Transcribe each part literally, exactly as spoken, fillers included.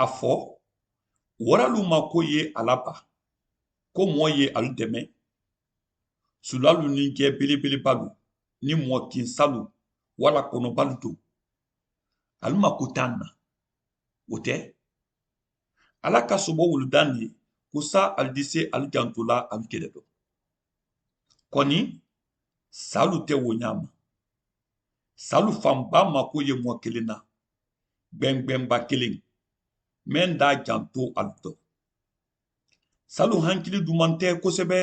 A fo waralu ma ko ye a la ba, ko moo ye alu deme sulaalu niŋ jee belebelebalu niŋ moo kinsalu walla konobalu to. Alu ma kutaa n na wo te. Alla ka sobo wolu daŋ ne ko saa ali dise ali janto la ali kele do. Koni saalu te wo ñaama. Saalu faŋ baa maako ye moo kiliŋ na, gbengbeŋ ba kiliŋ meŋ daa janto ali to. Saalu hankili dumaŋ te kosebe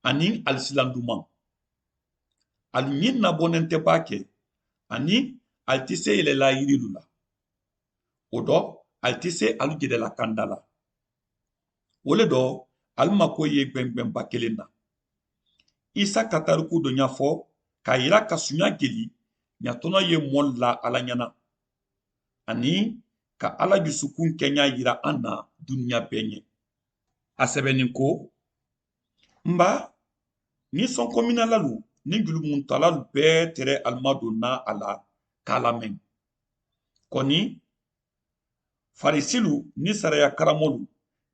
aniŋ ali silaŋ dumaŋ. Ali ñiŋ na bonente baake aniŋ ali ti se yele la yirilu la. Wo do ali ti se ali jede la kanda la. Wo le do ali maako ye gbengbeŋ ba kiliŋ na. Isa ka tariku do ña fo ka yira ka suña jeli ñatono ye moolu la alla ñana aniŋ ka alla jusukun keña yira an na duniya bee ñe. A sebenin ko, mba niŋ sonkominalalu niŋ julumuntalaalu bee tere ali ma do naa a la ka a lameŋ. Koni farisilu niŋ sariya karamolu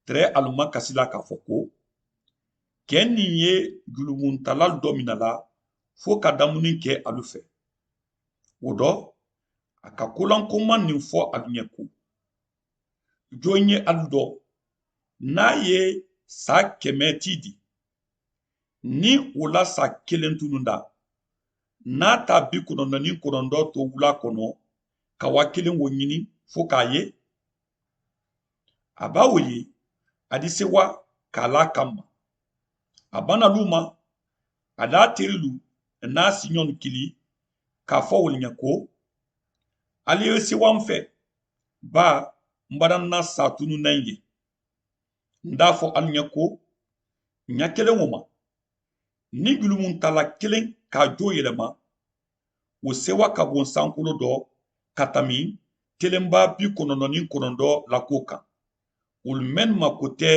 tere alu ma kasi la ka a fo ko, keŋ niŋ ye julumuntalaalu do mina la fo ka damuni ke alu fe. Wo do a ka kulankomaŋ niŋ fo alu ñe ko, joŋ ye alu do naa ye saa keme tiidi niŋ wo la saa keleŋ tununda, naa taa bi konondo niŋ konondo to wulaa kono ka waa keleŋ wo ñini fo ka a ye? A baa wo ye a dise waa ka a la a kamma. A bana luuma a daa terilu naa siñolu kili ka a fo wolu ñe ko, ali ye sewa n fe baa m bana n na saa tunu naŋ ye. N daa fo alu ñe ko ña keleŋo ma niŋ julumuntalaa keleŋ ka a joo yelema wo sewa ka boŋ sankoloo do ka tambi telemba bi konondo niŋ konondo la kuwo kaŋ wolu mennu ma kote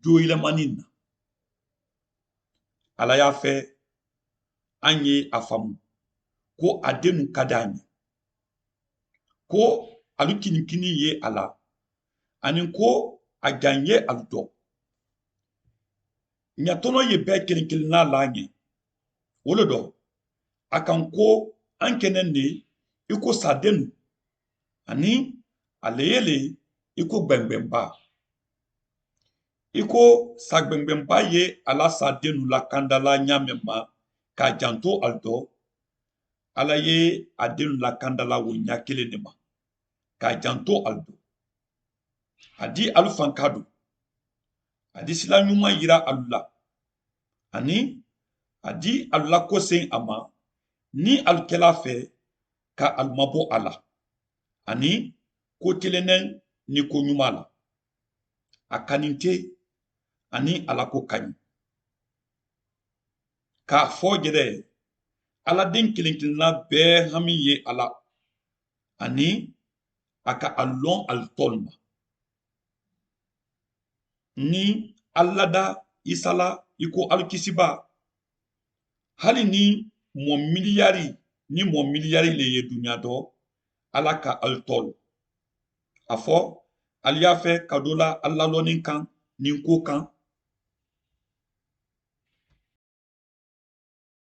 joo yelemaniŋ na. Alla ye a fee aŋ ye a famu ko a denu ka daa ñe ko alu kiniŋ kiniŋ ye a la aniŋ ko a jaŋ ye alu to. Ñatono ye bee kiliŋ kiliŋ naa laa ñe wo le do a kaŋ ko aŋ ke neŋ ne i ko saa denu aniŋ a leye le i ko gbengbeŋ baa. I ko saa gbengbeŋ baa ye a la saa denu la kanda la ñaameŋ ma ka a janto ali to. Alla ye a denu la kanda la wo ñaa kiliŋ ne ma ka a janto ali to. A dii alu fankaa do a dii sila ñumaŋ yira alu la aniŋ a dii alu la koseŋ a ma niŋ alu kela a fee ka alu mabo a la aniŋ ko keleneŋ niŋ ko ñumaa la. A kaninte aniŋ a la ko kañi ka a fo jede alla deŋ kiliŋ kiliŋ la bee hamiŋ ye a la aniŋ a ka alu loŋ alu toolu ma. Niŋ alu lada isa la i ko alu kisibaa hali niŋ moo miliyari niŋ moo miliyari le ye duniyaa to alla ka alu toolu a fo alu ye a fee ka doo la alu la loniŋ kaŋ niŋ kuwo kaŋ